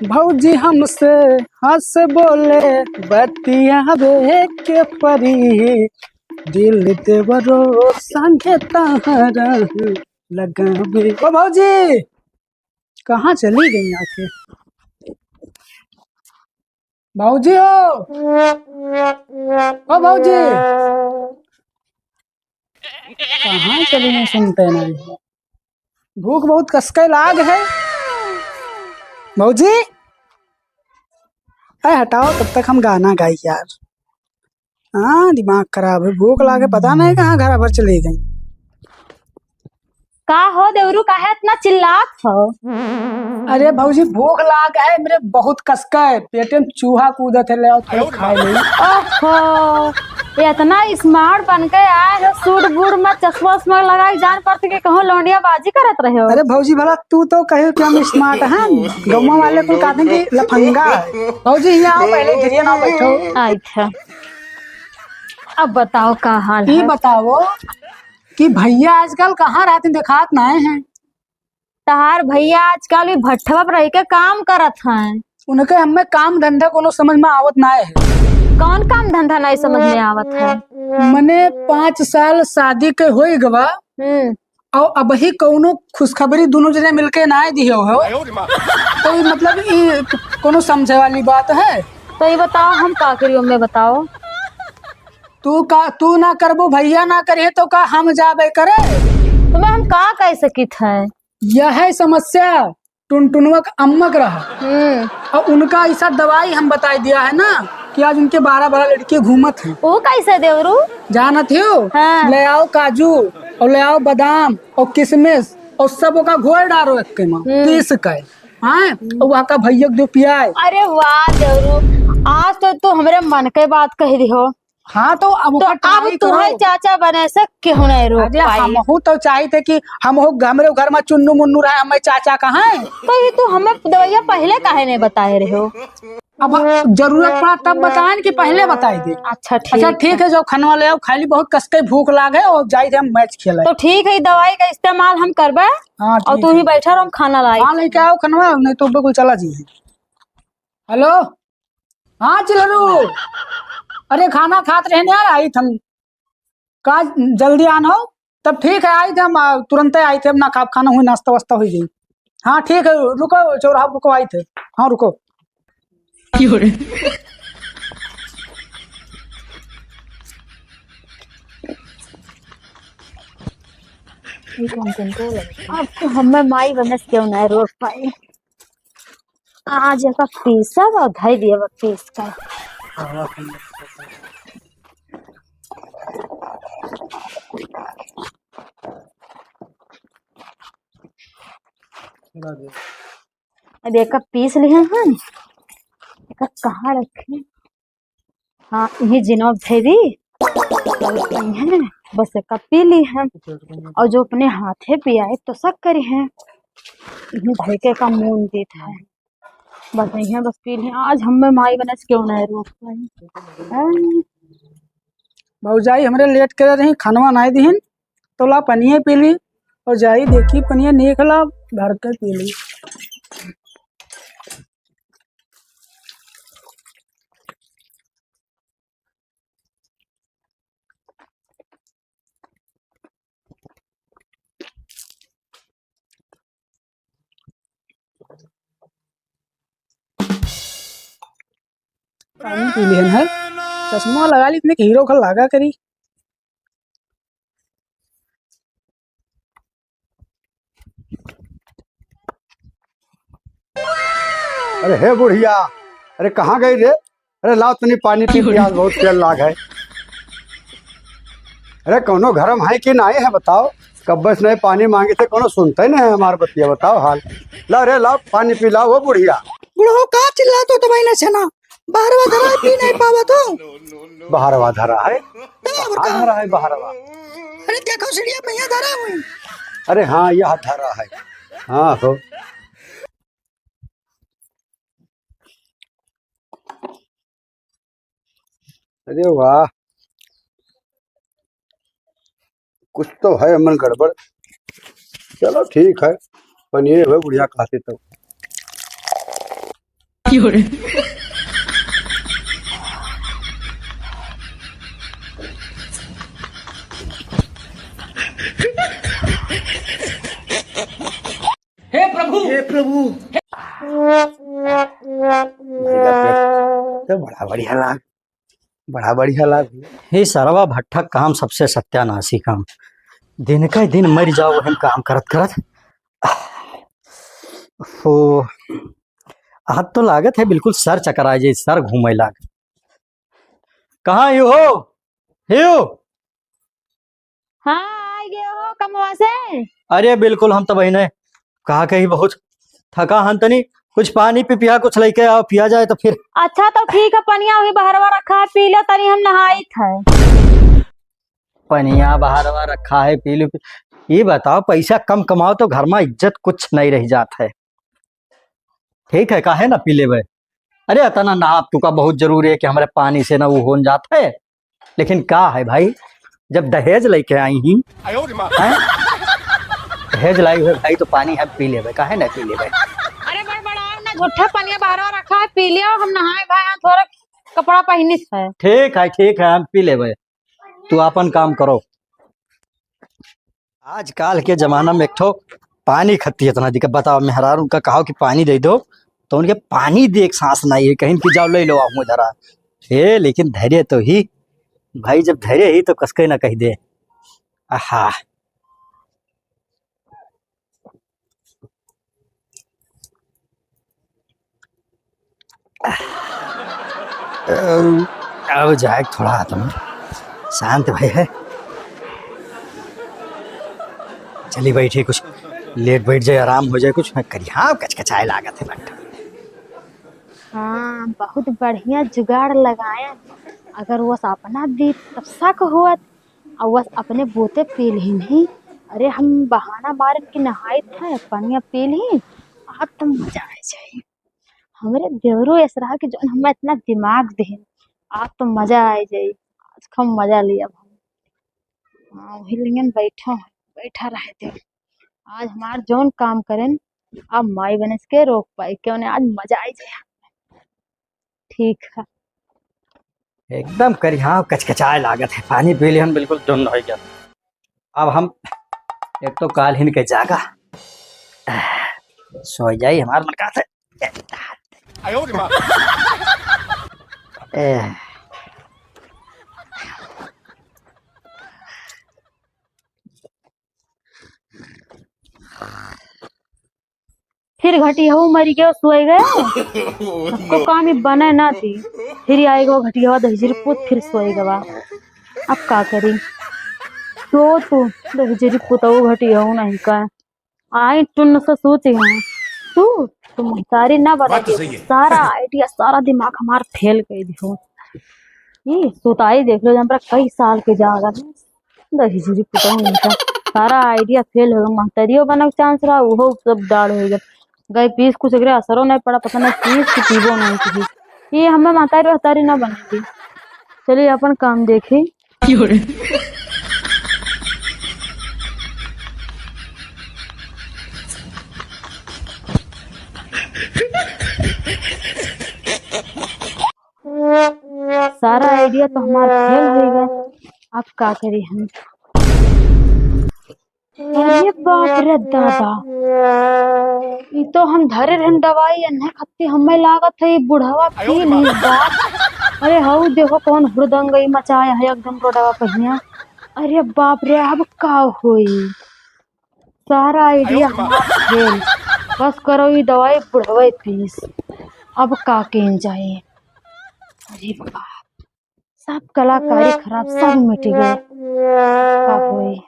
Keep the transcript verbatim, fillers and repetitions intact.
भौजी हमसे हंस बोले बतियावे के परी, दिल देवरो संगे तहरा लगावे। ओ भौजी, कहाँ चली गई आके? भौजी हो, ओ भौजी, कहाँ चली गई, सुनते नहीं। भूख बहुत कसके लाग है। भौजी, अरे हटाओ, तब तक हम गाना गाई यार। हाँ, दिमाग खराब है, भूख लागे, पता नहीं कहाँ घर भर चली गई। का हो देवरू, काहे इतना चिल्लात हो? अरे भौजी, भूख लाग है मेरे बहुत कसके, पेटे में चूहा कूदत है, ले आओ थोड़ा खा ले। ओहो, ये इतना smart बन के आए हो, सूट बूट में चश्मा उश्मा लगा के जान पड़त कि कहूँ लौंडिया बाजी करत रहे हो। अरे भौजी, भला तू तो कहे कि हम smart हैं, गौवा वाले कुल कहते हैं कि लफंगा है। भौजी, यहाँ आओ, पहले धीरे ना बैठो। अच्छा, अब बताओ का हाल ये है? बताओ कि भैया आजकल कहाँ रहते, दिखात नाहीं हैं। तहार भैया आजकल भी भट्ठवा पर रह के काम करत हैं। उनके हमें काम धंधा कोनो समझ में आवत नाहीं है। कौन काम धंधा नहीं समझ में आवत है? मने पाँच साल शादी के होई गवा, हम्म। और अबही कौनो खुशखबरी दोनों जने मिलके नाहीं दियो हो। तो ई मतलब ई कोनो समझे वाली बात है? तो ये बताओ, हम का करी, ओमे बताओ। तू का, तू ना करबो, भैया ना करे तो का हम जाबे करे? तो मैं हम का कह सकित है? यह है समस्या, टुनटुनवा का अम्मा का रहा। हम्म। और उनका ऐसा दवाई हम बताई दिया है ना कि आज उनके बारह बारह लड़के घूमत हैं। वो कैसे देवरू? जानत हो? हाँ। ले आओ काजू और ले आओ बादाम और किशमिश और सब ओका घोल डालो एक के में, हम्म। पीस के, हाँ, और वहाँ का भैया के दो पियाए। अरे वाह देवरू, आज तो तू हमरे मन के बात कह दी हो। हाँ, तो अब तो ओकर अब try तुम्हें करो। चाचा बने से केहू नहीं रोक अरे, पाई। हमहू तो चाहित है कि हमहू, हमरे घर में चुन्नू मुन्नू रहे, हमें चाचा कहाँ है? तो ये तू हमें दवाइयाँ पहले काहे नहीं बताए रहे हो? अब जरूरत पड़ा तब बताएं कि पहले बताई दे? अच्छा, अच्छा, ठीक ठीक है। है, जाओ खनवा ले आओ, खाली बहुत कसके भूख लाग है और जाई थे हम match खेले। तो ठीक है, दवाई का इस्तेमाल हम करबे। हाँ, और ठीक तू ही है। बैठा रहो, हम खाना लाई। हाँ, लेके आओ खनवा, नहीं तो बिल्कुल चला जी। हेलो, हाँ चिल्हरू, अरे खाना खात रहने यार, आई थम का जल्दी आन हो? तब ठीक है, आई थे हम, आ, तुरंते आई थे, अपना खाब खाना हुई, नाश्ता वास्ता हुई गई। हाँ ठीक है, रुको चौराहा रुको, आई थे। हाँ रुको। अब तो हमें माई बने से क्यों नहीं रोक पाई। आज एका पीसब और धई दिए बा पीस का। अब एका पीस लिहे हन, एका कहाँ रखे? हाँ, इही जिनवा भेदी, बस एका पी ली है। और जो अपने हाथे पियाए तो शक करी है, इही धई के का मून देत है। बस यही बस पी ली। आज हमें माई बने से क्यों नहीं रोक पाई। हैं? भौजाई हमरे लेट करे रही, खानवा नाई दिहिन, तो ला पनिये पी ली और जाई देखी पनिये नहीं खला भर के पी ली। पानी पी लिहन है, चश्मा लगा ली, इतने हीरो खल लागा करी। अरे हे बुढ़िया, अरे कहाँ गई रे? अरे लाओ तनी पानी पी, प्यास बहुत तेज लाग है। अरे कौनो घर में है कि नहीं है बताओ? कब्बे से नहीं पानी मांगी थे, कौनो सुनते नहीं है हमार बतिया, बताओ हाल। लाओ रे लाओ पानी पी लाओ वो बुढ़िया। बुढ़ो का चिल्लात हो तो भाई ना छना, बाहरवा धरा है, पी नहीं पावत हो। बाहरवा धरा है? तब बाहर का? धरा है बाहरवा। अरे देखो सीढ़िया पे यहाँ धरा हुई। अरे हाँ, यह धरा है। हाँ हो। अरे वाह, कुछ तो है मन गड़बड़। चलो ठीक है, पनिये हुए बुढ़िया खाते तो। की हो रे? हे प्रभु! हे प्रभु! तो बड़ा बढ़िया लाग, बड़ा बढ़िया लाग। हे सरवा भट्ठक काम सबसे सत्यानाशी काम। दिन का दिन मर जाओ हम काम करत करत। हो, आज तो लागत है बिल्कुल सर चकरा जाए, सर घूमे लाग। कहाँ हियो हो? हियो? हाँ, आइ गए हो कमवा से? अरे बिल्कुल, हम तो बहिने कहा कही बहुत थका हन तनी, कुछ पानी पी पिया, कुछ लेके आओ, पिया जाए तो फिर। अच्छा तो ठीक है, पनिया वही बहरवा रखा है, पी लो तनी, हम नहाइत है। पनिया बहरवा रखा है, पी लो, पी-, ये बताओ, पैसा कम कमाओ तो घर में इज्जत कुछ नहीं रह जात है। ठीक है, काहे ना पी लेबे? अरे, इतना ना आप तुका बहुत जरूरी है कि हमरे पानी से ना वो होन जात है। लेकिन का है भाई, जब दहेज लेके आई ही, आयो रे माँ। हैं? दहेज लाई हुए भाई, तो पानी हम पी लेबे, काहे ना पी लेबे? अरे, बड़बड़ाओ ना, झूठा पनिया बहरवा रखा है, पी लियो, हम नहाए भाई, यहाँ थोड़ा कपड़ा पहनिस है। ठीक है, ठीक है, हम पी लेबे, तू आपन काम करो। आजकल के जमाना में एक ठो पानी खत्ती इतना दिक्कत। बताओ, मेहरारू उनका कहो कि पानी दे दो, तो उनके पानी दे एक सांस नहीं है, कहीं कि जाओ ले लो, आऊँ जरा। हे, लेकिन धैर्य तो ही भाई, जब धैर्य ही तो कसके ना कह दे। आहा। अब, अब जाए थोड़ा आत्मा शांत भय है। चली बैठी, कुछ लेट बैठ जाए, आराम हो जाए, कुछ मैं करी। हाँ, कचकचाए लागत है लगता। हाँ, बहुत बढ़िया जुगाड़ लगाया। अगर वो सपना दी तब शक हुआ, और बस अपने बोते पी लिहिन ही। अरे, हम बहाना मारन कि नहाइत है, पनिया पी लिहिन, आज तो मजा आ जाई। हमरे देवरो ऐस रहा कि जौन हमें इतना दिमाग देहिन, आज तो मजा आ जाई, आज खूब मजा लिया हम। हाँ, वही लिंगन बैठा है, बैठा रहे दे। आज हमार जौन काम करेन, अब माई बनिस के रोक पाई, क्यों ने आज मजा आ जाए। ठीक है। एकदम करिहाव कचकचाए लागत है, पानी पी लिहन बिल्कुल डुन्न होइ गया। अब हम एक तो काल हिन के जागा, सो जाई हमार मन का से। आयो रे माँ। ए। फिर घटियहू मरि गयो, सोए गयो। सबको काम ही बने ना थी। फिर आए गो घटियहू दहिजरी पूत, फिर सोए गवा। अब का करी? सो तू दहिजरी पूतऊ घटियहू नहीं का। आई टुन्न से सोचे हैं। तू, तू महतारी ना बना बात तो दे। सही है। सारा idea, सारा दिमाग हमार फेल कर दियो। ये सुताई देख लो, जब कई साल के जागत है। दहिजरी पुतहु इनका सारा idea फेल हो गया। महतरियो बनक chance रहा, उहो सब डाड़ हो गया। गए पीस कुछ एकरे असरो नहीं पड़ा, पता नहीं पीस की पीबो नहीं की। ये हमें महतारी वहतारी ना बनेगी। चलिए अपन काम देखी। सारा idea तो हमार फेल होइ गए। अब का करी हम? अरे बाप रे दादा, ई तो हम धरे रहन दवाई, अन्हे खत्ती हमें लागत है, ई बुढ़वा पी ली बाप। अरे हऊ देखो कौन हुड़दंगई मचाया है एकदम रोडवा पहिया। अरे बाप रे, अब का होई? सारा idea हमार फेल। बस करो, ई दवाई बुढ़वे पीस। अब का केन जाए? अरे बाप, सब कलाकारी खराब, सब मिट गए। का होई?